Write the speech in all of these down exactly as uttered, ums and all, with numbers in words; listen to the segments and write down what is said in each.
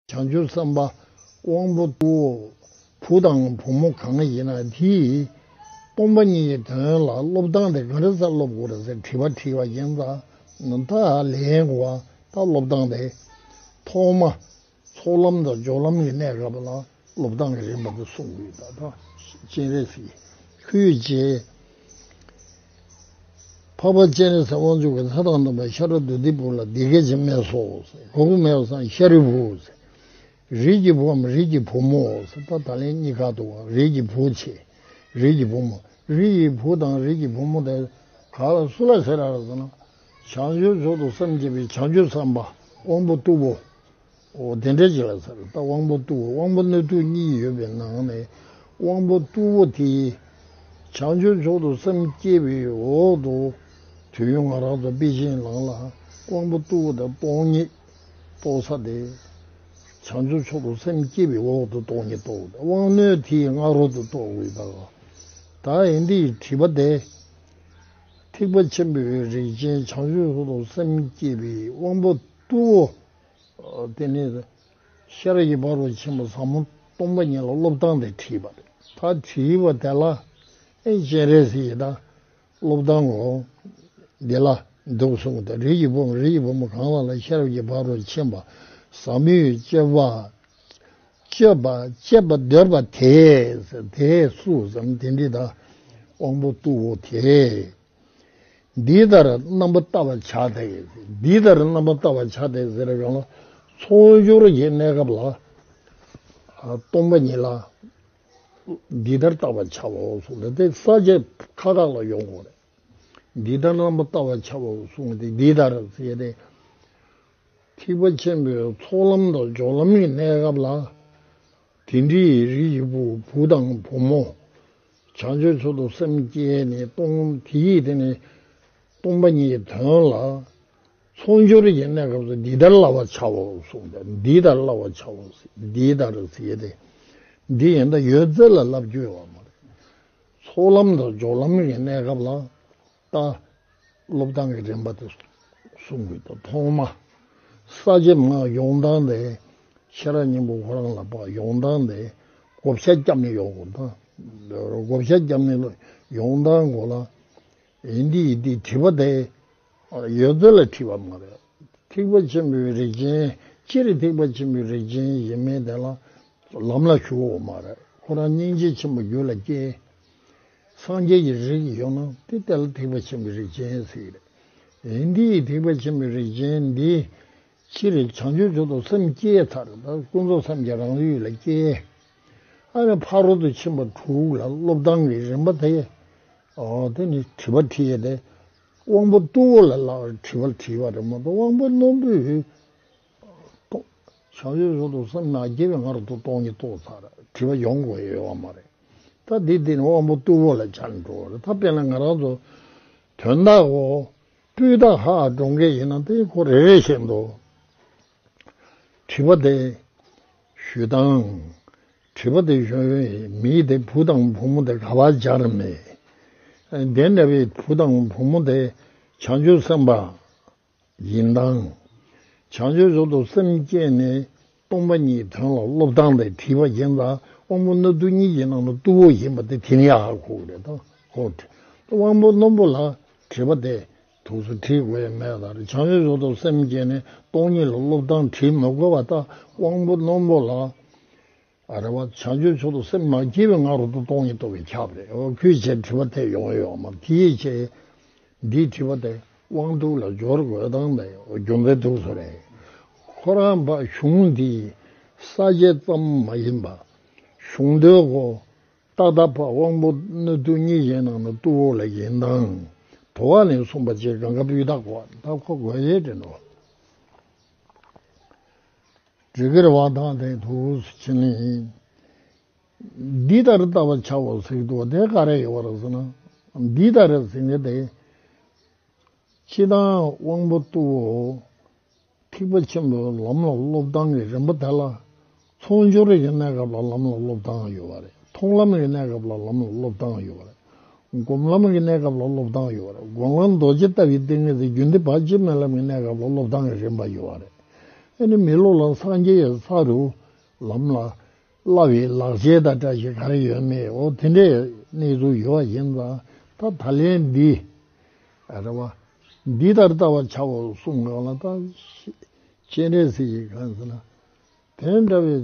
བྱང་ཆུབ་སེམས་དཔའ་དབང་པོ་ཏུ་བོ་བུ་དང་བུ་མོ་གང་ཡིན་ན་དེས་སྟོང་པ་ཉིད་ཀྱི་དོན་ལ་སློབ་སྟངས་དེ་ག་འདྲ་ས་སློབ་དགོས་རེད་ཟེར་དྲི་བ་དྲིས་པ་ཡིན་ཙང་ད་ལན་གོ་བ་ད་སློབ་སྟངས་དེ་ཐོག་མ། ཚོགས་ལམ་དང་སྦྱོར་ལམ་གྱི་གནས་སྐབས་ལ་སློབ་སྟངས་ཀྱི་རིམ་པ་དེ་གསུང་དགོས། ད་ལྟ་སྤྱན་རས་གཟིགས་ཁོའི་རྗེ་འཕགས་པ་སྤྱན་རས་གཟིགས་དབང་ཕྱུག་གིས་ལྷ་དང་ལྡན་པ་ཤ་ར་དྭ་ཏིའི་བུ་ལ་འདི་སྐད་ཅེས་སྨྲས་སོ། གོ་གི་མེད་པ་སང་ཤཱ་རིའི་བུ། རིགས་ཀྱི་བུའམ་རིགས་ཀྱི་བུ་མོ། ད་ད་ལན་གཉིས་ཀ་འདུག་རིགས་ཀྱི་བུ་བྱས། རིགས་ཀྱི་བུ་མོ། རིགས་ཀྱི་བུ་དང་རིགས་ཀྱི་བུ་མོ་དེ་ག་ལ་སུ་ལ་ཟེར་ར་ཟེར་ན། བྱང་ཆུབ་མཆོག་ཏུ་སེམས་བསྐྱེད་པའི་བྱང་ཆུབ་སེམས་དཔའ་དབང་པོ་ཏུ་བོ། འོ་དེ་འདྲ་ཅིག་ལ་ཟེར། ད་དབང་པོ་ཏུ་བོ། དབང་པོ་སྣོད་དུ་གཉིས་ཡོད་པའི་ནང་ནས་དབང་པོ་ཏུ་བོ་དེ་བྱང་ཆུབ་མཆོག་ཏུ་སེམས་བསྐྱེད་པའི་འོག་ཏུ་དུས་ཡུན་ང་རང་ཚོ་དཔེ་ཅན་ནང་ལ་དབང་པོ་ཏུ་བོ་དང་སྟོང་ཉིད་རྟོགས་ས་དེ་བྱང་ཆུབ་མཆོག་ཏུ་སེམས་བསྐྱེད་པའི་འོག་ཏུ་སྟོང་ཉིད་རྟོགས། དབང་སྣོད་དེའི་སྔ་རོལ་ཏུ་རྟོགས་དགོས་པ། ད་ཡིན་དེའི་དྲི་བ་དེ་ཐེག་པ་ཆེན་པོའི་རིགས་ཅན་བྱང་ཆུབ་མཆོག་ཏུ་སེམས་བསྐྱེད་པའི་དབང་པོ་ཏུ་བོ། དེ་ནི་ཤེས་རབ་ཀྱི་ཕ་རོལ་ཕྱིན་པ་ཟབ་མོ་སྟོང་པ་ཉིད་ལ་སློབ་སྟངས་དེ་དྲིས་པ་རེད། ད་དྲིས་པ་དེ་ལ་ཨེ་སྤྱན་རས་གཟིགས་ད་སློབ་སྟངས་འོ་འདི་ལ་འདུག་གསུངས་ཏེ། རིགས་ཀྱི་བུ་རིགས་ཀྱི་བུ་མོ་གང་ལ་ལ་ཤེས་རབ་ཀྱི་ཕ་རོལ་ཕྱིན་པ་ཟབ་མོའི་སྤྱོད་པ་སྤྱོད་པ་སྤྱད་པར་འདོད་པ་དེས་དེས་སུ་ཙམ་དེ་འདྲི་ད་དབང་པོ་ཏུ་བོ་དེས། འདི་ལྟར་རྣམ་པར་བལྟ་བར་བྱ་སྟེ། འདི་ལྟར་རྣམ་པར་བལྟ་བར་བྱ་སྟེ་ཟེར་གང་ལ་ཚོགས་སྦྱོར་གྱི་གནས་སྐབས་ལ་སྟོང་པ་ཉིད་ལ་འདི་ལྟར་བལྟ་བར་བྱའོ་གསུངས་ཏེ། དེ་ས་བཅད་ཁ་ཁ་ལ་ཡོང་དགོས་རེད། འདི་ལྟར་རྣམ་པར་བལྟ་བར་བྱའོ་གསུངས་ཏེ། འདི་ལྟར་ཟེར་ཏེ་ཐེག་པ་ཆེན་པོའི་ཚོགས་ལམ་དང་སྦྱོར་ལམ་གྱི་གནས་སྐབས་ལ། དེ་འདྲའི་རིགས་ཀྱི་བུ་བུ་དང་བུ་མོ། བྱང་ཆུབ་མཆོག་ཏུ་སེམས་བསྐྱེད་ནས་སྟོང་དེ་ཡིས་དེ་ནི་སྟོང་པ་ཉིད་ཀྱི་དོན་ལ་ཚོགས་སྦྱོར་གྱི་གནས་སྐབས་སུ་འདི་ལྟར་བསླབ་པར་བྱའོ་གསུངས་ཏེ། འདི་ལྟར་བསླབ་པར་བྱའོ། འདི་ལྟར་ཟེར་ཏེ། འདི་ཡིན་ད་ཡོད་ཚད་ལ་བསླབ་རྒྱུ་ཡོད་མ་རེད། ཚོགས་ལམ་དང་སྦྱོར་ལམ་གྱི་གནས་སྐབས་ལ། ད་སློབ་སྟངས་ཀྱི་རིམ་པ་དེ་གསུང་དགོས་འདུག་ཐོག་མ་ས་བཅད་མ་ཡོང་སྟངས་དེ་ཤེས་རབ་སྙིང་པོ་ཁོ་རང་ལ་ཕར་ཡོང་སྟངས་དེ་བགོ་བཤའ་བརྒྱབ་ནས་ཡོང་དགོས་འདུག་བགོ་བཤའ་བརྒྱབ་ནས་ཡོང་སྟངས་གོ་ལ། ཡིན་འདི་ཡིན་འདི་དྲི་བ་དེ་ཡོད་ཚད་ལ་དྲིས་པ་མ་རེད། ཐེག་པ་ཆེན་པོའི་རིགས་ཅན། སྤྱིར་ཐེག་པ་ཆེན་པོའི་རིགས་ཅན་ཡིན་མིན་དེ་ལ་ལམ་ལ་ཞུགས་ཡོད་མ་རེད། ཁོ་རང་སྙིང་རྗེ་ཆེན་པོ་རྒྱུད་ལ་སྐྱེས། སངས་རྒྱས་ཀྱི་རིགས་ཡོད་ན་དེ་དེ་ལ་ཐེག་པ་ཆེན་པོའི་རིགས་ཅན་ཟེར་གྱི་རེད། ཡིན་འདི་ཐེག་པ་ཆེན་པོའི་རིགས་ཅན་འདི་སྤྱིར་བྱང་ཆུབ་མཆོག་ཏུ་སེམས་བསྐྱེད་ཚར། ད་ཀུན་རྫོབ་སེམས་ཀྱི་རང་ལུས་ལ་སྐྱེས། ཨ་ནི་ཕ་རོལ་ཏུ་ཕྱིན་པ་དྲུག་ལ་སློབ་སྟངས་ཀྱི་རིམ་པ་དེ། ཨོ་དེ་ནི་དྲི་བ་དྲིས་ཡས་དེ། དབང་པོ་རྟུལ་བོ་ལ་ལ་དྲི་བ་དྲིས་པ་རེད་མ་གཏོགས་དབང་པོ་རྣོན་པོས་བྱང་ཆུབ་མཆོག་ཏུ་སེམས་མ་བསྐྱེད་པའི་སྔ་རོལ་ཏུ་སྟོང་ཉིད་རྟོགས་ཚར། དྲི་བ་ཡོང་དགོས་ཡོད་པ་མ་རེད། ད་འདི་འདི་ནི་དབང་པོ་རྟུལ་བོ་ལ་ཆགས་འགྲོ་བ་རེད། ད་དཔེར་ན་ང་རང་ཚོ་དོན་དག་གོ་སྤུས་དག་ཧ་འགྲོ་མཁན་ཡིན་ན་དེ་ཁོ་རེ་རེ་བཞིན་དུ་དྲི་བ་དེ་ཞུ་སྟངས། དྲི་བ་དེ་ཞུ་མི་དེ་བུ་དང་བུ་མོ་དེ་ག་པར་སྦྱར་མེད། དེ་འདྲ་བའི་བུ་དང་བུ་མོ་དེ་བྱང་ཆུབ་སེམས་དཔའ་ཡིན་སྟངས། བྱང་ཆུབ་མཆོག་ཏུ་སེམས་བསྐྱེད་ནས་སྟོང་པ་ཉིད་དོན་ལ་སློབ་སྟངས་དེ་དྲིས་པ་ཡིན་ཙང་དབང་པོ་སྣ་བདུན་གཉིས་ཀྱི་ནང་དུ་རྟུལ་བོ་ཡིན་པ་དེ་དེ་ནས་ཧ་གོ་གི་རེད། ད་ཁོ་དབང་པོ་རྣོན་པོ་ལ་དྲི་བ་དེ་དུས་སུ་དྲིས་དགོས་མེད་ལ། བྱང་ཆུབ་མཆོག་ཏུ་སེམས་བསྐྱེད་ནས་སྟོང་ཉིད་ལ་སློབ་སྟངས་དྲིས་མི་དགོས་པ། ད་དབང་པོ་རྣོན་པོ་ལ། ཨ་རེ་བ། བྱང་ཆུབ་མཆོག་ཏུ་སེམས་མ་བསྐྱེད་པའི་སྔ་རོལ་ཏུ་སྟོང་ཉིད་རྟོགས་པས་ཁྱབ་རེད། འོ་ཁོས་བྱས་དྲི་བ་དེ་ཡོང་ཡོད་མ་རེད། དེའི་ཆེད་འདིའི་དྲི་བ་དེ་དབང་རྟུལ་ལ་སྦྱོར་དགོས་སྟངས་དེ་རྒྱུ་མཚན་འདུག་ཟེར་རེད། ཁོ་རང་ཕར་གཞུང་འདིའི་ས་བཅད་ཙམ་མ་ཡིན་པ། གཞུང་དོན་གོ་ཏག་ཏག་ཕར་དབང་པོ་སྣ་བདུན་གཉིས་ཀྱི་ནང་ནས་རྟུལ་བོ་ལ་ཡིན་སྟངས། དོ་བ་ནས་གསུངས་པ་བཅས་གང་ག་སྤུས་དག་གོ་ད་ཁོ་དགོས་ཡས་དྲན་འགྲོ། འགྲིག་གི་རེད་བ། དང་དེ་འདུག་ཕྱིན་ནི། འདི་ལྟར་བལྟ་བར་བྱའོ་ཟེར་གྱི་འདུག་དེ་ག་རེ་ཡོད་པ་རེད་ཟེར་ན། འདི་ལྟར་ཟེར་མཁན་དེ། སྤྱིར་བཏང་དབང་པོ་རྟུལ་བོ། ཐེག་པ་ཆེན་པོའི་ལམ་ལ་སློབ་སྟངས་ཀྱི་རིམ་པ་དེ་ལ། ཚོགས་སྦྱོར་གྱི་གནས་སྐབས་ལ་ལམ་ལ་སློབ་སྟངས་ཡོད་པ་རེད། མཐོང་ལམ་གྱི་གནས་སྐབས་ལ་ལམ་ལ་སློབ་སྟངས་ཡོད་པ་རེད། སྒོམ་ལམ་གྱི་གནས་སྐབས་ལ་སློབ་སྟངས་ཡོད་པ་རེད། སྒོམ་ལམ་རྡོ་རྗེ་ལྟ་བུའི་ཏིང་ངེ་འཛིན་རྒྱུན་གཏན་བར་ཆད་མེད་ལམ་གྱི་གནས་སྐབས་ལ་སློབ་སྟངས་ཀྱི་རིམ་པ་ཡོད་པ་རེད། ཨ་ནི་མི་ལུས་ལ་སངས་རྒྱས་ས་རུ་ལམ་ལ་བསླབ་པའི་ལག་ཆས་དང་འདྲ་ཞིག་ག་རེ་ཡོད་མེད། འོ་དེ་འདྲའི་གནས་ཚུལ་ཡོད་པ་ཡིན་ཙང་། ད་ད་ལན་འདི་ཨ་རེ་བ་འདི་ལྟར་བལྟ་བར་བྱའོ་གསུངས་གང་ལ། ད་སྤྱན་རས་གཟིགས་ཀྱིས་གང་ཟེར་ན། དེ་འདྲ་བའི་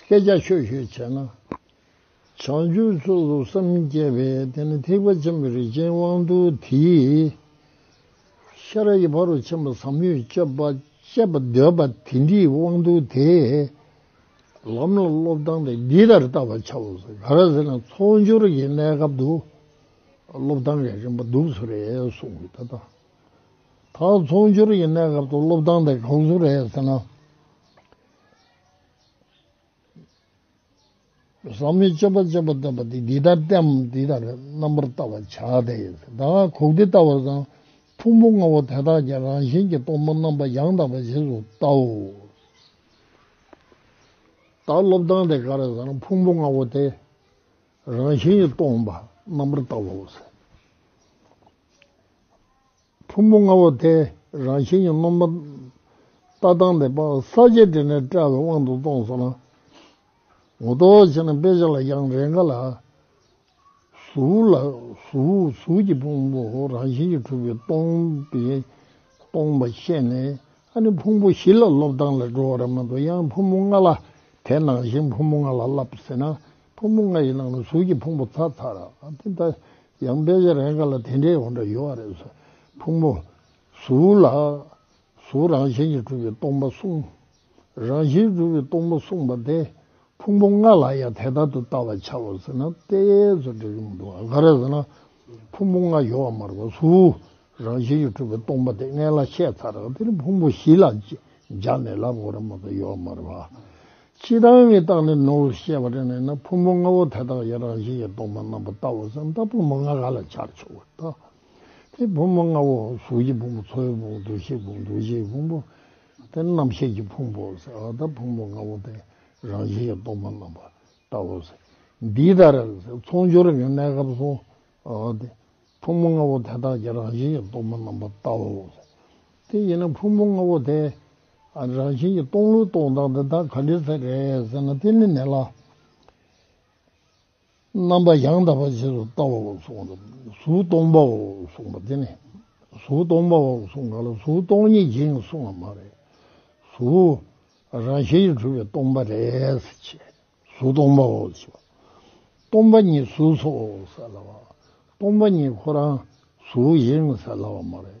སྐད་ཆ་ཤོད་ཤོད་བྱས་ན། བྱང་ཆུབ་ཕྱོགས་སུ་སེམས་བསྐྱེད་པའི་དེ་ནི་ཐེག་པ་ཆེན་པོའི་རིགས་ཅན་དབང་དུ་དེས། ཤེས་རབ་ཀྱི་ཕ་རོལ་ཕྱིན་པ་ཟབ་མོའི་སྤྱོད་པ་སྤྱད་པར་འདོད་པ་དེ་འདྲའི་དབང་དུ་དེས། ལམ་ལ་སློབ་སྟངས་དེ་འདི་ལྟར་བལྟ་བར་བྱའོ་ཟེར། ག་རེ་ཟེར་ན་ཚོགས་སྦྱོར་གྱི་གནས་སྐབས་སུ་སློབ་སྟངས་ཀྱི་རིམ་པ་འདུག་སེ་རེད་གསུངས་པའི་ད་ལྟ། ད་ཚོགས་སྦྱོར་གྱི་གནས་སྐབས་སུ་སློབ་སྟངས་དེ་གང་སུ་རེད་ཟེར་ན། ཟབ་མོའི་སྤྱོད་པ་སྤྱད་པར་འདོད་པ་དེ་འདི་ལྟར་སྟེ། འདི་ལྟར་རྣམ་པར་བལྟ་བར་བྱ་སྟེ། ད་གོང་དེ་ལྟ་བུ་དང་། ཕུང་པོ་ལྔ་པོ་དེ་དག་ཀྱང་རང་བཞིན་གྱིས་སྟོང་པར་རྣམ་པ་ཡང་དག་པ་རྗེས་སུ་བལྟའོ། ད་སློབ་སྟངས་དེ་ག་རེ་ཟེར་ན། ཕུང་པོ་ལྔ་པོ་དེ་རང་བཞིན་གྱིས་སྟོང་པར་རྣམ་པར་བལྟའོ་ཟེར། ཕུང་པོ་ལྔ་པོ་དེ་རང་བཞིན་གྱིས་སྟོང་པར་ལྟ་སྟངས་དེ་ཕར་ས་བཅད་འདྲེན་ནས་བཀྲལ་བའི་དབང་དུ་གཏོང་སོང་ན། ངོ་ཐོག་བྱས་ན་དཔེ་ཆ་ལ་ཡང་རེ་འགའ་ལ། གཟུགས་ལ་གཟུགས་གཟུགས་ཀྱི་ཕུང་པོ་རང་བཞིན་གྱིས་གྲུབ་པའི་སྟོང་པའི་སྟོང་པ་བཤད་ནས། ཨ་ནི་ཕུང་པོ་བཞི་ལ་སློབ་སྟངས་ལ་འགྲོ་བ་རེད་མ་གཏོགས། ཡང་ཕུང་པོ་ལྔ་ལ། དེ་ནང་བཞིན་ཕུང་པོ་ལྔ་ལ་བསླབ་ཟེར་ན། ཕུང་པོ་ལྔ་ཡི་ནང་ལ་གཟུགས་ཀྱི་ཕུང་པོ་ཚར་ཚར་ར། ཨ་དེ་ད་ཡང་དཔེ་ཆ་རེ་འགའ་ལ་དེ་འདྲའི་འོ་འདྲ་ཡོད་རེད་ཟེར། ཕུང་པོ་གཟུགས་ལ། གཟུགས་རང་བཞིན་གྱིས་གྲུབ་པའི་སྟོང་པ་གསུངས། རང་བཞིན་གྲུབ་པའི་སྟོང་པ་གསུངས་པ་དེ། ཕུང་པོ་ལྔ་ལ་ཡང་དེ་ལྟར་དུ་བལྟ་བར་བྱའོ་ཟེར་ན། ཏོག་ཙམ་འགྲིག་གི་མི་འདུག་ག་རེ་ཟེར་ན། ཕུང་པོ་ལྔ་ཡོད་པ་མ་རེད་པ། གཟུགས་རང་བཞིན་གྱིས་གྲུབ་པའི་སྟོང་པ་དེ་སྔོན་ལ་བཤད་ཚར་རེད། དེ་ནི་ཕུང་པོ་བཞི་ལ་སྦྱར་ནས་ལབ་དགོས་རེད་མ་གཏོགས་ཡོད་པ་མ་རེད་པ། སྤྱིར་བཏང་གི་སྟེང་ནས་ནོར་བཤད་པ་རེད་ན། ཕུང་པོ་ལྔ་པོ་དེ་དག་ཀྱང་རང་བཞིན་གྱིས་སྟོང་པར་རྣམ་པར་བལྟའོ་ཟེར་ན། ད་ཕུང་པོ་ལྔ་ག་ལ་སྦྱར་ཆོག་པ་ད། དེ་ཕུང་པོ་ལྔ་པོ། གཟུགས་ཀྱི་ཕུང་པོ། ཚོར་བའི་ཕུང་པོ། འདུ་ཤེས་ཕུང་པོ། འདུ་བྱེད་ཕུང་པོ། དེ་རྣམ་ཤེས་ཀྱི་ཕུང་པོ་ཟེར། ཨ་ད་ཕུང་པོ་ལྔ་པོ་དེ་རང་བཞིན་གྱིས་སྟོང་པར་རྣམ་པར་བལྟའོ་ཟེར། འདི་ལྟར་ཟེར། ཚོགས་སྦྱོར་གྱི་གནས་སྐབས་སུ། ཨ་དེ་ཕུང་པོ་ལྔ་པོ་དེ་དག་ཀྱང་རང་བཞིན་གྱིས་སྟོང་པར་རྣམ་པར་བལྟའོ་ཟེར། དེ་ཡིན་ན་ཕུང་པོ་ལྔ་པོ་དེ་ཨ་རང་བཞིན་གྱིས་སྟོང་ལུགས་སྟོང་སྟངས་དེ་དག་ག་འདྲ་ཟེར་རེད་ཟེར་ན། དེ་ནི་ནས་ལ། རྣམ་པ་ཡང་དག་པ་རྗེས་སུ་བལྟའོ་གསུངས་པ། གཟུགས་སྟོང་པའོ་གསུངས་པ་དེ་ནི། གཟུགས་སྟོང་པའོ་གསུངས་ག་ལ། གཟུགས་སྟོང་ཉིད་ཡིན་གསུངས་པ་མ་རེད། གཟུགས་རང་བཞིན་གྱིས་གྲུབ་པའི་སྟོང་པ་རེད་ཟེར་བྱས། གཟུགས་སྟོང་པའོ་ཞེས་པ། སྟོང་པ་ཉིད་གཟུགས་སོ་ཟེར་ལབ་པ། སྟོང་པ་ཉིད་ཁོ་རང་གཟུགས་ཡིན་ཟེར་ལབ་པ་མ་རེད།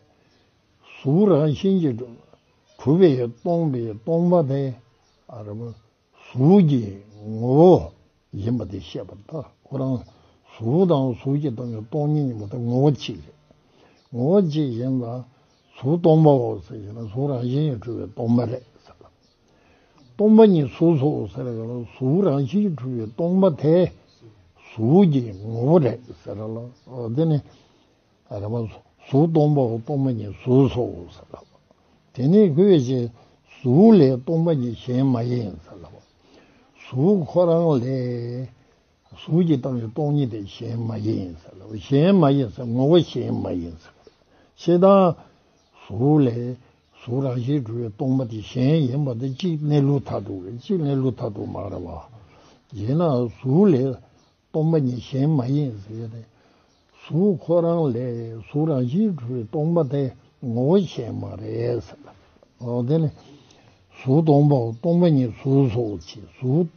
གཟུགས་རང་བཞིན་གྱིས་གྲུབ་པའི་སྟོང་པའི་སྟོང་པ་དེ་ཨ་རེ་བ། གཟུགས་ཀྱི་ངོ་བོ་ཡིན་པ་དེ་བཤད་པ་དང་། ཁོ་རང་གཟུགས་དང་གཟུགས་ཀྱི་སྟེང་གི་སྟོང་ཉིད་ཡིན་པ་དེ་ངོ་བོ་གཅིག་རེད། ངོ་བོ་གཅིག་ཡིན་ཙང་གཟུགས་སྟོང་པའོ་ཟེར་གྱི་ན། གཟུགས་རང་བཞིན་གྱིས་གྲུབ་པའི་སྟོང་པ་རེད་ཟེར་ལ། སྟོང་པ་ཉིད་གཟུགས་སོ་ཟེར་གྱི་ན། གཟུགས་རང་བཞིན་གྱིས་གྲུབ་པའི་སྟོང་པ་དེ་གཟུགས་ཀྱི་ངོ་བོ་རེད་ཟེར་ལ། འོ་དེ་ནི། ཨ་རེ་བ། གཟུགས་སྟོང་པའོ། སྟོང་པ་ཉིད་གཟུགས་སོ་ཟེར་ལབ། དེ་ནས་ཁོས་ཅི། གཟུགས་ལས་སྟོང་པ་ཉིད་གཞན་མ་ཡིན་ཟེར་ལབ། གཟུགས་ཁོ་རང་ལས་གཟུགས་ཀྱི་སྟེང་གི་སྟོང་ཉིད་དེ་གཞན་མ་ཡིན་ཟེར་ལབ། གཞན་མ་ཡིན་ཟེར། ངོ་བོ་གཞན་མ་ཡིན་ཟེར། སྤྱིར་བཏང་གཟུགས་ལས་གཟུགས་རང་བཞིན་གྲུབ་པའི་སྟོང་པ་དེ་གཞན་ཡིན་པ་དེ་གཅིག་གནས་ལུགས་མཐར་ཐུག་རེད། གཅིག་གནས་ལུགས་མཐར་ཐུག་མ་རེད་བ། ཡིན་ན་གཟུགས་ལས་སྟོང་པ་ཉིད་གཞན་མ་ཡིན་ཟེར་ཏེ། གཟུགས་ཁོ་རང་ལས་གཟུགས་རང་བཞིན་གྲུབ་པའི་སྟོང་པ་དེ་ངོ་བོ་གཞན་མ་རེད་ཟེར། འོ་དེ་ནི་གཟུགས་སྟོང་པའོ། སྟོང་པ་ཉིད་གཟུགས་སོ་ཞེས། གཟུགས་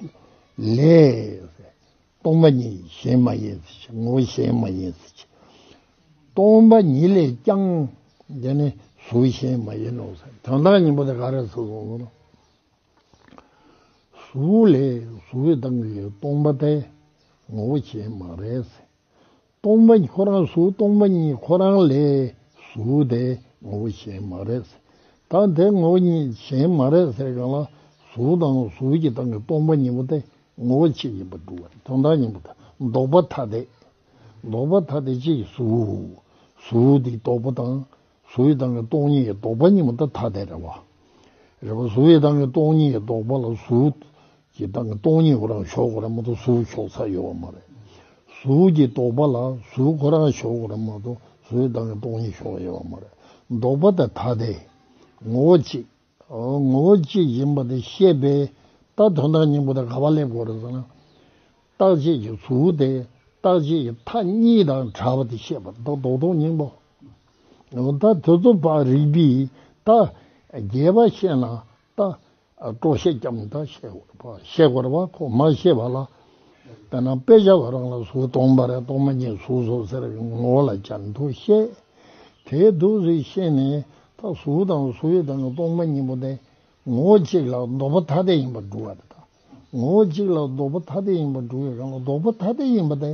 ལས་སྟོང་པ་ཉིད་གཞན་མ་ཡིན་ཟེར། ངོ་བོ་གཞན་མ་ཡིན་ཟེར། སྟོང་པ་ཉིད་ལས་ཀྱང་དེ་ནི་གཟུགས་གཞན་མ་ཡིན་ནོ་ཟེར། དོན་དག་སྙིང་པོ་དེ་ག་རེ་ཟེར་སོང་ཟེར་ན། གཟུགས་ལས་གཟུགས་ཀྱི་སྟེང་གི་སྟོང་པ་དེ་ངོ་བོ་གཞན་མ་རེད་ཟེར། སྟོང་པ་ཁོ་རང་གཟུགས་སྟོང་པ་ཉིད་ཁོ་རང་ལས་གཟུགས་དེ་ངོ་བོ་གཞན་མ་རེད་ཟེར། ད་དེ་ངོ་བོ་ཉིད་གཞན་མ་རེད་ཟེར་གང་ལ། གཟུགས་དང་གཟུགས་ཀྱི་སྟེང་གི་སྟོང་པ་ཉིད་པོ་དེ་ངོ་བོ་གཅིག་ཡིན་པར་འགྲུབ་པ་རེད། དོན་དག་སྙིང་པོ་དེ། ལྡོག་པ་ཐ་དད། ལྡོག་པ་ཐ་དད་གཅིག་གཟུགས། གཟུགས་དེའི་ལྡོག་པ་དང་། གཟུགས་ཀྱི་སྟེང་གི་སྟོང་ཉིད་ཀྱི་ལྡོག་པ་གཉིས་པོ་ད་ཐ་དད་རེད་བ། རེད་བ། གཟུགས་ཀྱི་སྟེང་གི་སྟོང་ཉིད་ཀྱི་ལྡོག་པ་ལ་གཟུགས་ཀྱི་སྟེང་གི་སྟོང་ཉིད་ཁོ་རང་ཞོག་དགོས་རེད་མ་གཏོགས་གཟུགས་ཞོག་ས་ཡོད་པ་མ་རེད། གཟུགས་ཀྱི་ལྡོག་པ་ལ་གཟུགས་ཁོ་རང་ཞོག་དགོས་རེད་མ་གཏོགས་གཟུགས་ཀྱི་སྟེང་གི་སྟོང་ཉིད་ཞོག་ཡོད་པ་མ་རེད། ལྡོག་པ་དེ་ཐ་དད། ངོ་བོ་གཅིག། ངོ་བོ་གཅིག་ཡིན་པ་དེ་ཤེས་པས། ད་དོན་དག་སྙིང་པོ་དེ་ག་པར་སླེབས་དགོས་རེད་ཟེར་ན། རྟག་ཆད་ཀྱི་གཟུགས་དེ་རྟག་ཆད་ཀྱི་མཐའ་གཉིས་དང་བྲལ་བ་དེ་ཤེས་པ་ད་རྡོག་རྡོག་སྙིང་པོ། ད་དེ་ཚོ་ཕར་རིག་པས་ད་རྒྱས་པ་ཤེས་ན་ད་སྤྲོ་བཤད་བརྒྱབ་ནས་ད་ཤེས་དགོས་རེད་པ། ཤེས་དགོས་རེད་པ། ཁོ་མ་ཤེས་པ་ལ། དཔེར་ན་དཔེ་ཆ་བ་རང་ལ་གཟུགས་སྟོང་པ་རེད། སྟོང་པ་ཉིད་གཟུགས་སོ་ཟེར་བའི་ངོ་བོ་ལ་སྦྱར་ནས་འདུག་ཤེས། དེ་འདུག་ཟེར་ཤེས་ནས་ད་གཟུགས་དང་གཟུགས་ཡོད་དང་གི་སྟོང་པ་ཉིད་པོ་དེ་ངོ་བོ་གཅིག་ལ་ལྡོག་པ་ཐ་དད་ཡིན་པར་གྲུབ་པ་རེད་ད། ངོ་བོ་གཅིག་ལ་ལྡོག་པ་ཐ་དད་ཡིན་པར་གྲུབ་པའི་སྒང་ལ་ལྡོག་པ་ཐ་དད་ཡིན་པ་དེ་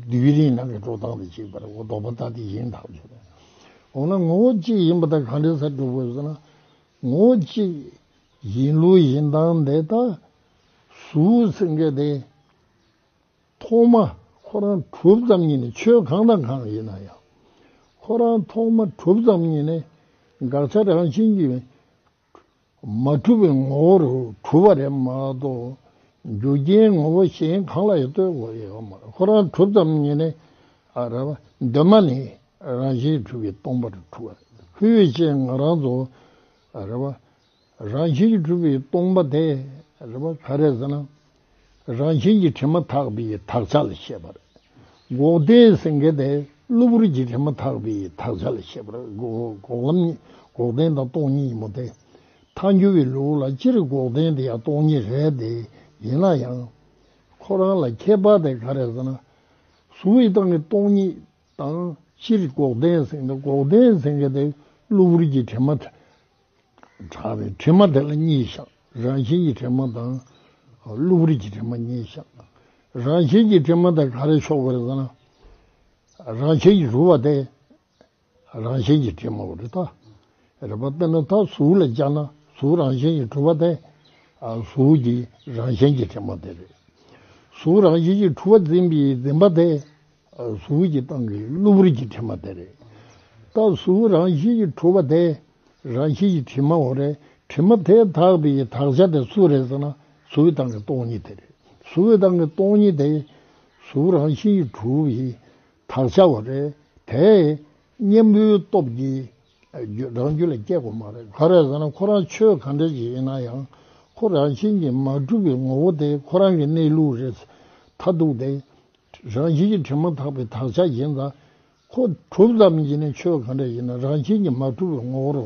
དུས་རིང་ནང་གི་འགྲོ་སྟངས་དེ་གཅིག་པ་རེད། འོ་ལྡོག་པ་ཐ་དད་ཡིན་ཐག་ཆོད་རེད། འོ་ན་ངོ་བོ་གཅིག་ཡིན་པ་དེ་ག་འདྲ་སེ་གྲུབ་དགོས་ཟེར་ན། ངོ་བོ་གཅིག་ཡིན་ལུགས་ཡིན་སྟངས་དེ་ད་གཟུགས་ཟེར་མཁན་དེ་ཐོག་མ་ཁོ་རང་གྲུབ་ཙམ་ཉིད་ནས། ཆོས་གང་དང་གང་ཡིན་ན་ཡང་ཁོ་རང་ཐོག་མ་གྲུབ་ཙམ་ཉིད་ནས་དགག་བྱ་རང་བཞིན་གྱིས་མ་གྲུབ་པའི་ངོ་བོ་རུ་གྲུབ་པ་རེད་མ་གཏོགས། རྒྱུ་རྐྱེན་ངོ་བོ་གཞན་གང་ལ་ཡང་ལྟོས་དགོས་ཡོད་མ་རེད། ཁོ་རང་གྲུབ་ཙམ་ཉིད་ནས་ཨ་རེད་པ། གདོད་མ་ནས་རང་བཞིན་གྲུབ་པའི་སྟོང་པར་གྲུབ་པ་རེད། ཁོའི་ཕྱིར་ང་རང་ཚོ་ཨ་རེད་པ། རང་བཞིན་གྱིས་གྲུབ་པའི་སྟོང་པ་དེ་རེད་པ། ག་རེ་ཟེར་ན། རང་བཞིན་གྱིས་དྲི་མ་དག་པའི་དག་བྱ་ལ་བཤད་པ་རེད། འགོག་བདེན་ཟེར་མཁན་དེ་གློ་བུར་གྱི་དྲི་མ་དག་པའི་དག་བྱ་ལ་བཤད་པ་རེད། འགོག་འགོག་ལམ་གཉིས། འགོག་བདེན་དང་སྟོང་ཉིད་ཡིན་པ་དེ། ཐལ་འགྱུར་བའི་ལུགས་ལ་སྤྱིར་འགོག་བདེན་དེ་ཡང་སྟོང་ཉིད་རེད་དེ། ཡིན་ན་ཡང་ཁོ་རང་ལ་ཁྱད་པར་དེ་ག་རེ་ཟེར་ན། གཟུགས་ཡི་སྟེང་གི་སྟོང་ཉིད་དང་སྤྱིར་འགོག་བདེན་ཟེར་མཁན་དེ། འགོག་བདེན་ཟེར་མཁན་དེ་གློ་བུར་གྱི་དྲི་མ་དག་པའི་དྲི་མ་དེ་ལ་གཉིས་བཞག་རང་བཞིན་གྱི་དྲི་མ་དང་གློ་བུར་གྱི་དྲི་མ་གཉིས་བཞག་རང་བཞིན་གྱི་དྲི་མ་དེ་ག་རེ་ཕྱོགས་པ་རེད་ཟེར་ན། རང་བཞིན་གྱིས་གྲུབ་པ་དེ་རང་བཞིན་གྱི་དྲི་མ་རེད་ད། རེད་པ། དཔེར་ན་ད་གཟུགས་ལ་སྦྱར་ན་གཟུགས་རང་བཞིན་གྱིས་གྲུབ་པ་དེ་གཟུགས་ཀྱི་རང་བཞིན་གྱི་དྲི་མ་དེ་རེད། གཟུགས་རང་བཞིན་གྱིས་གྲུབ་པ་འཛིན་པའི་འཛིན་པ་དེ་གཟུགས་ཀྱི་སྟེང་གི་གློ་བུར་གྱི་དྲི་མ་དེ་རེད། ད་གཟུགས་རང་བཞིན་གྱིས་གྲུབ་པ་དེ་རང་བཞིན་གྱི་དྲི་མ་འོ་རེད། དྲི་མ་དེ་དག་པའི་དག་བྱ་དེ་སུ་རེད་ཟེར་ན། གཟུགས་ཀྱི་སྟེང་གི་སྟོང་ཉིད་དེ་རེད། གཟུགས་ཀྱི་སྟེང་གི་སྟོང་ཉིད་དེ་གཟུགས་རང་བཞིན་གྱིས་གྲུབ་པའི་དག་བྱ་བ་རེད། དེ་གཉེན་པོའི་སྟོབས་ཀྱིས་རང་རྒྱུད་ལ་སྐྱེ་དགོས་མ་རེད། ག་རེ་ཟེར་ན་ཁོ་རང་ཆོས་ག་འདྲ་ཞིག་ཡིན་ན་ཡང་ཁོ་རང་བཞིན་གྱིས་མ་གྲུབ་པའི་ངོ་བོ་དེ་ཁོ་རང་གི་གནས་ལུགས་རེད། མཐར་ཐུག་དེ་རང་བཞིན་གྱིས་དྲི་མ་དག་པའི་དག་བྱ་ཡིན་ཙང་། ཁོ་གྲུབ་ཙམ་ཡིན་ནའི་ཆོས་ག་འདྲ་ཡིན་ན་རང་བཞིན་གྱིས་མ་གྲུབ་པའི་ངོ་བོ་རུ་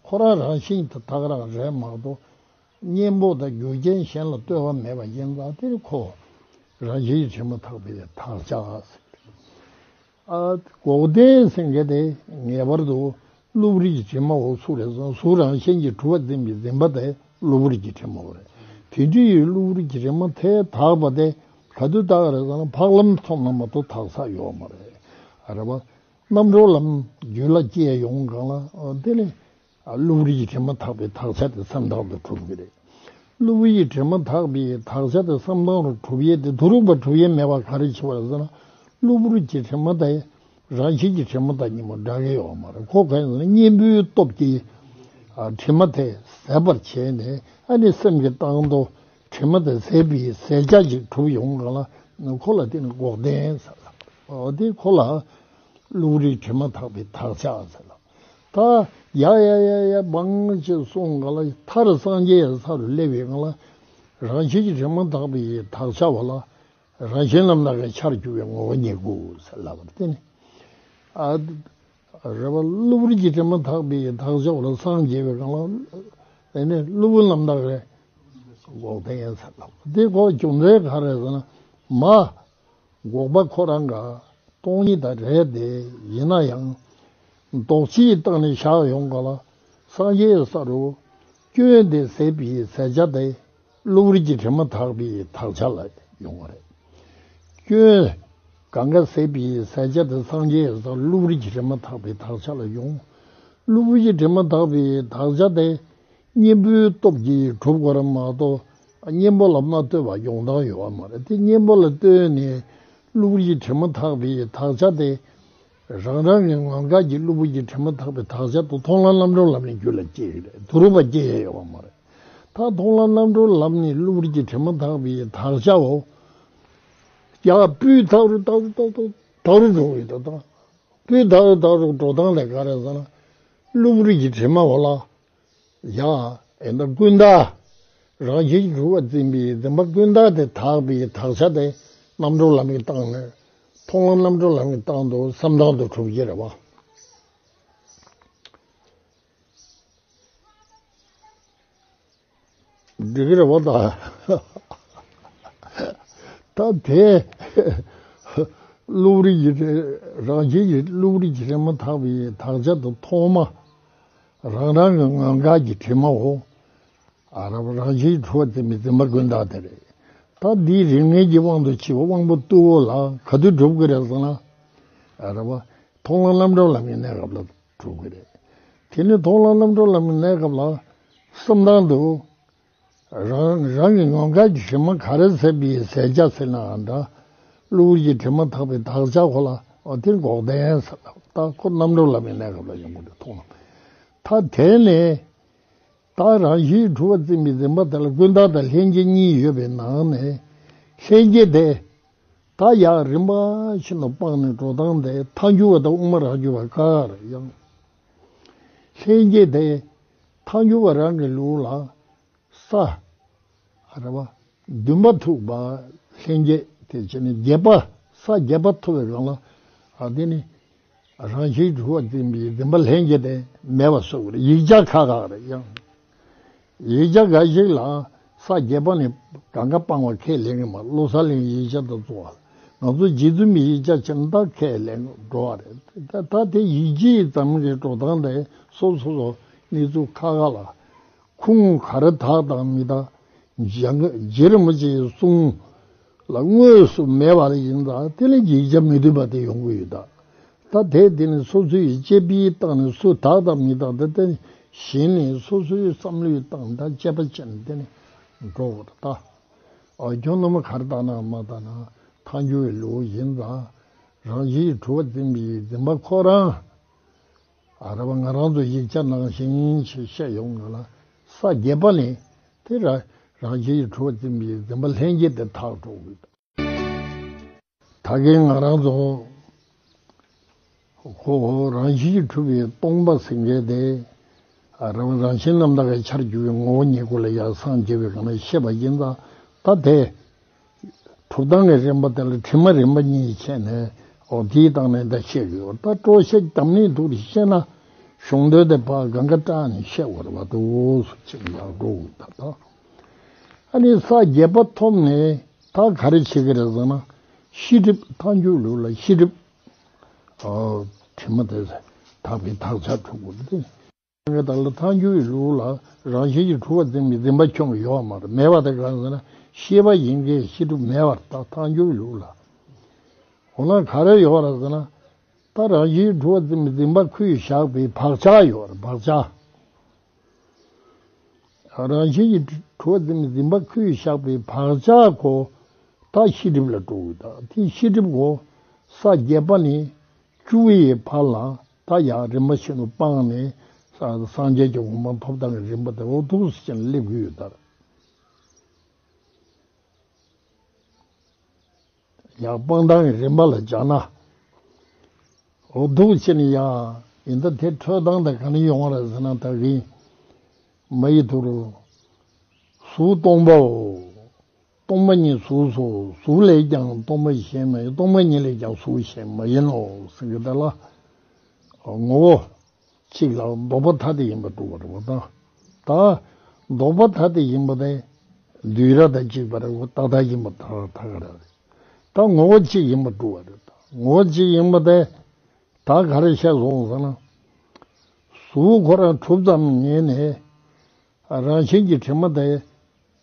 ཁོ་རང་རང་བཞིན་དུ་དག་རང་རེད་མ་གཏོགས། གཉེན་པོ་དང་རྒྱུ་རྐྱེན་གཞན་ལ་ལྟོས་པ་མེད་པ་ཡིན་ཙང་དེ་ནི་ཁོ་རང་བཞིན་གྱིས་དྲི་མ་དག་པའི་དག་བྱ་ཟེར། ཨ། འགོག་བདེན་ཟེར་མཁན་དེ་ངེས་པར་དུ་གློ་བུར་གྱི་དྲི་མ་འོ་ཚུགས་རེད་སོང་། གཟུགས་རང་བཞིན་གྱིས་གྲུབ་པ་འཛིན་པའི་འཛིན་པ་དེ་གློ་བུར་གྱི་དྲི་མ་འོ་རེད། དེ་འདྲའི་གློ་བུར་གྱི་དྲི་མ་དེ་དག་པ་དེ་ག་དུས་དག་རེད་ཟེར་ན་འཕགས་ལམ་སོང་ན་མ་གཏོགས་དག་ས་ཡོད་མ་རེད། ཨ་རེད་པ། རྣམ་གྲོལ་ལམ་རྒྱུད་ལ་སྐྱེས་ཡོང་གང་ལ་དེ་ནི། ཨ། གློ་བུར་གྱི་དྲི་མ་དག་པའི་དག་བྱ་དེ་བསམ་སྟངས་དུ་གྲུབ་ཀྱི་རེད། གློ་བུར་གྱི་དྲི་མ་དག་པའི་དག་བྱ་དེ་བསམ་སྟངས་རུ་གྲུབ་ཡས་དེ་སྡུག་རུས་པ་གྲུབ་ཡས་མེད་པ་ག་རེ་བྱས་པ་རེད་ཟེར་ན། གློ་བུར་གྱི་དྲི་མ་དེ་རང་བཞིན་གྱི་དྲི་མ་དང་གཉིས་པོ་འདྲ་གི་ཡོད་མ་རེད། ཁོ་ག་ཡིན་ཟེར་ན་གཉེན་པོའི་སྟོབས་ཀྱིས། ཨ། དྲི་མ་དེ་ཟད་པར་བྱས་ནས། ཨ་ནི་སེམས་ཀྱི་སྟེང་དུ་དྲི་མ་དེ་ཟད་པའི་ཟད་བྱ་ཅིག་གྲུབ་ཡོང་གང་ལ་ཁོ་ལ་དེ་ནི་འགོག་བདེན་ཟེར་ལ། འོ་དེ་ཁོ་ལ་གློ་བུར་གྱི་དྲི་མ་དག་པའི་དག་བྱ་ཟེར་ལ། ད་ཡ་ཡ་ཡ་ཡ་བང་ཅེས་གསུངས་ག་ལ། མཐར་སངས་རྒྱས་ས་རུ་སླེབས་པའི་སྒང་ལ་རང་བཞིན་གྱི་དྲི་མ་དག་པའི་དག་བྱ་བ་ལ་རང་བཞིན་ལམ་དག་གི་ཆར་གྱུར་པའི་ངོ་བོ་ཉིད་དགོས་ཟེར་ལབ་པ་དེ་ནི། ཨ། རེད་པ། གློ་བུར་གྱི་དྲི་མ་དག་པའི་དག་བྱ་བ་ལ་སངས་རྒྱས་པའི་སྒང་ལ་ཨེ་ནི་གློ་བུར་ལམ་དག་གི་འགོག་བདེན་ཡིན་ཟེར་ལབ་པ་དེ་ཁོ་རྒྱུ་མཚན་ག་རེ་ཟེར་ན། མ། འགོག་པ་ཁོ་རང་ག་སྟོང་ཉིད་དང་རེད་དེ། ཡིན་ན་ཡང་ལྡོག་ཕྱིའི་སྟེང་ནས་བཞག་ཡོང་ག་ལ། སངས་རྒྱས་ས་རུ་སྐྱོན་དེ་ཟད་པའི་ཟད་བྱ་དེ་གློ་བུར་གྱི་དྲི་མ་དག་པའི་དག་བྱ་ལ་ཡོང་བ་རེད། སྐྱོན་གང་ག་ཟད་པའི་ཟད་བྱ་དེ་སངས་རྒྱས་ས་རུ་གློ་བུར་གྱི་དྲི་མ་དག་པའི་དག་བྱ་ལ་ཡོང་། གློ་བུར་གྱི་དྲི་མ་དག་པའི་དག་བྱ་དེ། གཉེན་པོའི་སྟོབས་ཀྱིས་གྲུབ་དགོས་རེད་མ་གཏོགས། གཉེན་པོ་ལ་མ་ལྟོས་པ་ཡོང་སྟངས་ཡོད་པ་མ་རེད་དེ། གཉེན་པོ་ལ་ལྟོས་ནས་གློ་བུར་གྱི་དྲི་མ་དག་པའི་དག་བྱ་དེ་རང་རང་གི་ངོ་འགག་གི་གློ་བུར་གྱི་དྲི་མ་དག་པའི་དག་བྱ་དེ་མཐོང་ལམ་རྣམ་གྲོལ་ལམ་ནས་རྒྱུད་ལ་སྐྱེ་ཡི་རེད། སྡུག་རུས་པ་སྐྱེ་ཡས་ཡོད་པ་མ་རེད། ད་མཐོང་ལམ་རྣམ་གྲོལ་ལམ་ནས་གློ་བུར་གྱི་དྲི་མ་དག་པའི་དག་བྱའོ། ཡ། སྤུས་དག་རུ་དག་རུ་དག་རུ་དག་རུ་འགྲོ་གི་འདུག་ད། སྤུས་དག་རུ་དག་རུ་འགྲོ་སྟངས་དེ་ག་རེ་ཟེར་ན། གློ་བུར་གྱི་དྲི་མ་འོ་ལ། ཡ། ཡིན་ད་ཀུན་བརྟགས། རང་བཞིན་གྱིས་གྲུབ་པར་འཛིན་པའི་འཛིན་པ་ཀུན་བརྟགས་དེ་དག་པའི་དག་ཆ་དེ་རྣམ་གྲོལ་ལམ་གྱི་སྟེང་ནས། མཐོང་ལམ་རྣམ་གྲོལ་ལམ་གྱི་སྟེང་དུ་བསམ་སྟངས་དུ་གྲུབ་ཀྱི་རེད་བ། འགྲིག་གི་རེད་བ་ད། ད་དེ་བློ་རིག་གི་རང་བཞིན་གྱིས་བློ་རིག་གི་དྲི་མ་དག་པའི་དག་ཆ་དུ་ཐོག་མ་རང་རང་གི་མངོན་དགའ་གི་དྲི་མའོ། ཨ་ར་བ། རང་བཞིན་གྱིས་གྲུབ་པར་འཛིན་པའི་འཛིན་པ་ཀུན་བརྟགས་དེ་རེད། ད་འདིའི་རིགས་ངེས་ཀྱི་དབང་དུ་བྱས་པ་དབང་པོ་རྟུལ་བོ་ལ་ག་དུས་གྲུབ་ཀྱི་རེད་ཟེར་ན། ཨ་ར་བ། མཐོང་ལམ་རྣམ་གྲོལ་ལམ་གྱི་གནས་སྐབས་ལ་གྲུབ་ཀྱི་རེད། དེ་ནི་མཐོང་ལམ་རྣམ་གྲོལ་ལམ་གྱི་གནས་སྐབས་ལ་བསམ་སྟངས་དུ། རང་རང་གི་མངོན་དགའ་གི་དྲི་མ་ག་རེ་ཟད་པའི་ཟད་བྱ་ཟེར་ནའང་འདྲ། བློ་རིག་གི་དྲི་མ་དག་པའི་དག་ཆ་ཁོ་ལ། འོ་དེ་འགོག་བདེན་ཟེར། ད་ཁོ་རྣམ་གྲོལ་ལམ་གྱི་གནས་སྐབས་ལ་ཡོང་གི་རེད། མཐོང་ལམ། ད་དེ་ནས། ད་རང་བཞིན་གྱིས་གྲུབ་པར་འཛིན་པའི་འཛིན་པ་དེ་ལ་ཀུན་བརྟགས་དང་ལྷན་སྐྱེས་གཉིས་ཡོད་པའི་ནང་ནས། ལྷན་སྐྱེས་དེ་ད་ཡར་རིམ་པ་བཞིན་དུ་སྤངས་ནས་འགྲོ་སྟངས་དེ་ཐལ་འགྱུར་བ་དང་དབུ་མ་རང་རྒྱུད་པ་ཁག་ཁག་རེད། ཡང་ལྷན་སྐྱེས་དེ་ཐལ་འགྱུར་བ་རང་གི་ལུགས་ལ། ས། ཨ་ར་བ། འདུན་པ་ཐུག་པ། ལྷན་སྐྱེས་དེ་བྱས་ནས་བརྒྱད་པ། ས་བརྒྱད་པ་ཐུག་པའི་སྒང་ལ། ཨ་དེ་ནི་རང་བཞིན་གྱིས་གྲུབ་པར་འཛིན་པའི་འཛིན་པ་ལྷན་སྐྱེས་དེ་མེད་པ་བཟོ་དགོས་རེད། ཡིག་ཆ་ཁག་ཁག་རེད། ཡང་ཡིག་ཆ་འགའ་ཞིག་ལ་ས་བརྒྱད་པ་ནི་གང་ག་སྤངས་པ་ཁས་ལེན་གྱི་མ། བློ་གསལ་གླིང་ཡིག་ཆ་དང་གཙོ་བོ། ང་ཚོ་རྗེ་བཙུན་མའི་ཡིག་ཆ་བྱས་ན་ད་ཁས་ལེན་འགྲོ་བ་རེད། ད་ད་དེ་ཡིད་ཆེས་ཙམ་གྱི་འགྲོ་སྟངས་དེ་སོ་སོ་སོ་གནས་ཚུལ་ཁག་ཁག་ལ། ཁུངས་ག་རེ་དག་དང་མི་དག་རྗེ་རིན་པོ་ཆེའི་གསུང་ལ་དངོས་སུ་མེད་པ་ཡིན་ཙང་། དེ་ལས་ཡིག་ཆ་མི་མཐུན་པ་དེ་ཡོང་གི་ཡོད་ད། ད་དེ་དེ་ནི་སོ་སོའི་དཔྱད་པའི་སྟེང་ནས་སུ་དག་དང་མི་དག་དེ་དེ་གཞི་ནས་སོ་སོའི་བསམ་བློའི་སྟེང་ད་དཔྱད་པ་བྱས་ནས་དེ་ནི་འགྲོ་དགོས་རེད་ད། ཨ་ཁྱོད་རྣམ་པ་ག་རེ་བལྟས་ན་མ་བལྟས་ན་ཐལ་འགྱུར་བའི་ལུགས་ཡིན་ཙང་། རང་བཞིན་གྱིས་གྲུབ་པར་འཛིན་པའི་འཛིན་པ་ཁོ་རང་། ཨ་ར་བ། ང་རང་ཚོ་ཡིག་ཆ་ནང་བཞིན་ཞིག་བཤད་ཡོང་ང་ལ། ས་བརྒྱད་པ་ནི་དེ་ར་རང་བཞིན་གྱིས་གྲུབ་པར་འཛིན་པའི་འཛིན་པ་ལྷན་སྐྱེས་དེ་དག་འགྲོ་དགོས། ད་གིན་ང་རང་ཚོ་ཁོ་རང་བཞིན་གྱིས་གྲུབ་པའི་སྟོང་པ་ཟེར་མཁན་དེ། ཨ་ར་བ། རང་བཞིན་རྣམ་དག་གི་ཆར་གྱུར་པའི་ངོ་བོ་ཉིད་སྐུ་ལ་ཡར་སངས་རྒྱས་པའི་སྒང་ལ་བཤད་པ་ཡིན་ཙང་། ད་དེ་གྲུབ་སྟངས་ཀྱི་རིམ་པ་དེ་ལ་དྲི་མ་རིམ་པ་གཉིས་ཕྱེ་ནས། འོ་དེའི་སྟེང་ནས་ད་བཤད་དགོས། ད་སྤྲོ་བཤད་རྒྱབ་ནས་འདུག་བཤད་ན། གཞུང་དོན་དེ་ཕར་སྒང་ག་བཀྲལ་ནས་བཤད་དགོས་རེད་བ། དུ་སུ་ཅིག་ཡག་འགྲོ་དགོས་ད་ད། ཨ་ནི་ས་བརྒྱད་པ་ཐོབ་ནས་ད་ག་རེ་བྱེད་ཀྱི་རེད་ཟེར་ན། ཤེས་སྒྲིབ། ཐལ་འགྱུར་ལུགས་ལ་ཤེས་སྒྲིབ། ཨ། དྲི་མ་དེ་དག་པའི་དག་ཆ་གྲུབ་དགོས་ཏེ། དག་ལ་ཐལ་འགྱུར་བའི་ལུགས་ལ་རང་བཞིན་གྱིས་གྲུབ་པར་འཛིན་པའི་འཛིན་པ་ཁྱོན་ཡོད་མ་རེད། མེད་པ་དེ་གང་ཟེར་ན། ཤེས་པ་ཡིན་གྱི་ཤེས་སྒྲིབ་མེད་པར་ཐལ། ཐལ་འགྱུར་བའི་ལུགས་ལ། འོ་ན་ག་རེ་ཡོད་རེད་ཟེར་ན། ད་རང་བཞིན་གྱིས་གྲུབ་པར་འཛིན་པའི་འཛིན་པ་ཁོས་བཞག་པའི་བག་ཆགས་ཡོད་རེད། བག་ཆགས། རང་བཞིན་གྱིས་གྲུབ་པར་འཛིན་པའི་འཛིན་པ་ཁོས་བཞག་པའི་བག་ཆགས་ཁོ་ད་ཤེས་སྒྲིབ་ལ་འགྲོ་དགོས། ད་དེ་ཤེས་སྒྲིབ་ཁོ་ས་བརྒྱད་པ་ནས་བཅུ་པའི་བར་ལ་ད་ཡར་རིམ་པ་བཞིན་དུ་སྤངས་ནས། ས་སངས་རྒྱས་ཀྱི་གོ་འཕང་ཐོབ་སྟངས་ཀྱི་རིམ་པ་དེ་འོ་འདུག་སེ་བྱས་ནས་སླེབས་ཀྱི་ཡོད་ད། ཡང་སྤང་ཐང་གི་རིམ་པ་ལ་སྦྱར་ན། འོ་འདུག་སེ་བྱས་ནས་ཡང་། ཡིན་ད་དེ་འཕྲོས་སྟངས་དེ་ག་ནས་ཡོང་བ་རེད་ཟེར་ན། ད་གིན་མ་ཡི་དུ་རུ། གཟུགས་སྟོང་པའོ། སྟོང་པ་ཉིད་གཟུགས་སོ། གཟུགས་ལས་ཀྱང་སྟོང་པ་གཞན་མ་ཡིན། སྟོང་པ་ཉིད་ལས་ཀྱང་གཟུགས་གཞན་མ་ཡིན་ནོ་ཟེར་གྱི་འདུག་ལ། ངོ་བོ་གཅིག་ལ་ལྡོག་པ་ཐ་དད་ཡིན་པར་གྲུབ་པ་རེད་པ། ད་ད་ལྡོག་པ་ཐ་དད་ཡིན་པ་དེ་འདུས་ར་དང་གཅིག་པ་རེད། རྟག་མཐའ་ཡིན་པར་ཐལ། ཐལ་ག་རེ་རེད། ད་ངོ་བོ་གཅིག་ཡིན་པར་གྲུབ་པ་རེད། ད་ངོ་བོ་གཅིག་ཡིན་པ་དེ་ད་ག་རེ་བཤད་སོང་ཟེར་ན། གཟུགས་ཁོ་རང་གྲུབ་ཙམ་ཉིད་ནས་རང་བཞིན་གྱི་དྲི་མ་དེ།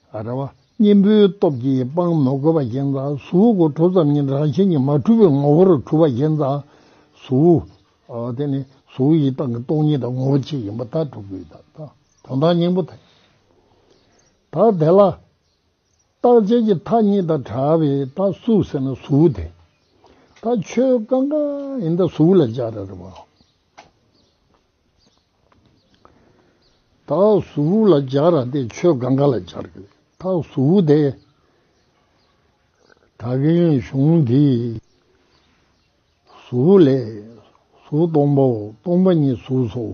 ཨ་ར་བ། གཉེན་པོའི་སྟོབས་ཀྱིས་སྤང་མི་དགོས་པ་ཡིན་ཙང་། གཟུགས་ཁོ་གྲུབ་ཙམ་ཉིད་རང་བཞིན་གྱིས་མ་གྲུབ་པའི་ངོ་བོར་གྲུབ་པ་ཡིན་ཙང་། གཟུགས། ཨ། དེ་ནི་གཟུགས་ཡི་སྟེང་གི་སྟོང་ཉིད་དང་ངོ་བོ་གཅིག་ཡིན་པ་ད་གྲུབ་དགོས། ད་ད་དོན་དག་སྙིང་པོ་དེ། ད་དེ་ལ་རྟག་ཆད་ཀྱི་མཐའ་གཉིས་དང་བྲལ་བའི་ད་གཟུགས་ཟེར་ན་གཟུགས་དེ། ད་ཆོས་གང་ག་ཡིན་ད་གཟུགས་ལ་སྦྱར་ར་རེད་བ། ད་གཟུགས་ལ་སྦྱར་ར་དེ་ཆོས་གང་ག་ལ་སྦྱར་གི། ད་གཟུགས་དེ་ད་གིན་གཞུང་འདིས་གཟུགས་ལས། གཟུགས་སྟོང་པའོ། སྟོང་པ་ཉིད་གཟུགས་སོ།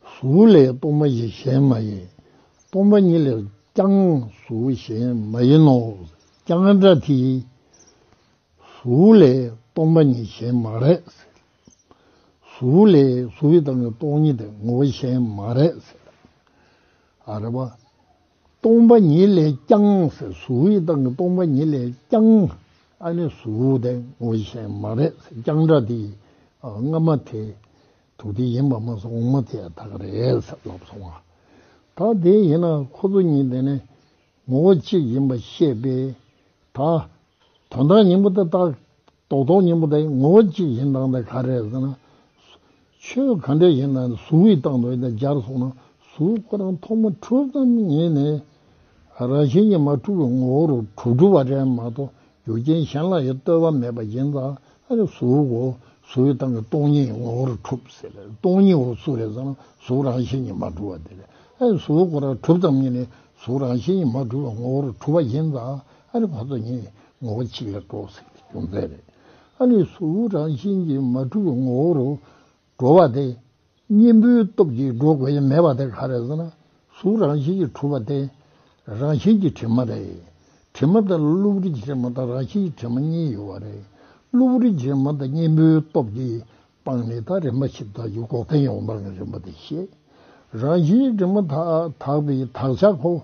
གཟུགས་ལས་སྟོང་པ་ཞིག་གཞན་མ་ཡིན། སྟོང་པ་ཉིད་ལས་ཀྱང་གཟུགས་གཞན་མ་ཡིན་ནོ། ཀྱང་སྒྲ་དེ་གཟུགས་ལས་སྟོང་པ་ཉིད་གཞན་མ་རེད། གཟུགས་ལས་གཟུགས་ཡི་སྟེང་གི་སྟོང་ཉིད་དེ་ངོ་བོ་གཞན་མ་རེད་ཟེར། ཨ་རེད་པ། སྟོང་པ་ཉིད་ལས་ཀྱང་ཟེར། གཟུགས་ཡི་སྟེང་གི་སྟོང་པ་ཉིད་ལས་ཀྱང་། ཨ་ནི་གཟུགས་དེ་ངོ་བོ་གཞན་མ་རེད་ཟེར། ཀྱང་སྒྲ་དེ་སྔ་མ་དེ་དུ་དེ་ཡིན་པ་མ་ཟད་འོག་མ་དེ་ཡང་དག་རེད་ཟེར་ལབ་སོང་བ། ད་དེ་ཡིན་ན་ཁོ་ཚོ་གཉིས་དེ་ནི་ངོ་བོ་གཅིག་ཡིན་པ་ཤེས་པས། ད་དོན་དག་སྙིང་པོ་དེ་ད་རྡོག་རྡོག་སྙིང་པོ་དེ་ངོ་བོ་གཅིག་ཡིན་སྟངས་དེ་ག་རེ་རེད་ཟེར་ན། ཆོས་ག་འདྲ་ཡིན་ན་གཟུགས་ཡི་སྟེང་དུ་ཡིན་ན་སྦྱར་སོང་ན། གཟུགས་ཁོ་རང་ཐོག་མ་གྲུབ་ཙམ་ཉིད་ནས་རང་བཞིན་གྱིས་མ་གྲུབ་པའི་ངོ་བོ་རུ་གྲུབ་གྲུབ་པ་རེད་མ་གཏོགས། རྒྱུ་རྐྱེན་གཞན་ལ་ཡང་ལྟོས་པ་མེད་པ་ཡིན་ཙང་། ཨ་ནི་གཟུགས་ཁོ་གཟུགས་ཡི་སྟེང་གི་སྟོང་ཉིད་ངོ་བོར་གྲུབ་ཟེར། སྟོང་ཉིད་འོ་སུ་རེད་ཟེར་ན་གཟུགས་རང་བཞིན་གྱིས་མ་གྲུབ་པ་དེ་རེད། ཨ་ནི་གཟུགས་ཁོ་རང་གྲུབ་ཙམ་ཉིད་ནས་གཟུགས་རང་བཞིན་གྱིས་མ་གྲུབ་པའི་ངོ་བོར་གྲུབ་པ་ཡིན་ཙང་། ཨ་ནི་ཁོ་ཚོ་གཉིས་ངོ་བོ་གཅིག་ལ་འགྲོ་ཟེར་གྱི་རྒྱུ་མཚན་རེད། ཨ་ནི་གཟུགས་རང་བཞིན་གྱིས་མ་གྲུབ་པའི་ངོ་བོ་རུ་འགྲོ་བ་དེ། གཉེན་པོའི་སྟོབས་ཀྱིས་འགྲོ་དགོས་ཡ་མེད་པ་དེ་ག་རེ་ཟེར་ན། གཟུགས་རང་བཞིན་གྱིས་གྲུབ་པ་དེ་རང་བཞིན་གྱི་དྲི་མ་རེད། དྲི་མ་དེ་ལ་བློ་བུར་གྱི་དྲི་མ་དང་རང་བཞིན་གྱི་དྲི་མ་གཉིས་ཡོད་པ་རེད། བློ་བུར་གྱི་དྲི་མ་དེ་གཉེན་པོའི་སྟོབས་ཀྱིས་སྤངས་ནས། ད་རིམ་པ་བཞིན་དུ་འགོག་བདེན་ཡོངས་གྲགས་ཀྱི་རིམ་པ་དེ་བཤད། རང་བཞིན་གྱི་དྲི་མ་དག་དག་པའི་དག་ཆ་ཁོ།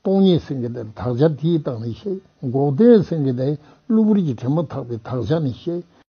སྟོང་ཉིད་ཟེར་གྱི་དེ་དག་ཆ་དེའི་སྟེང་ནས་བཤད། འགོག་བདེན་ཟེར་གྱི་དེ་བློ་བུར་གྱི་དྲི་མ་དག་པའི་དག་ཆ་ནས་བཤད།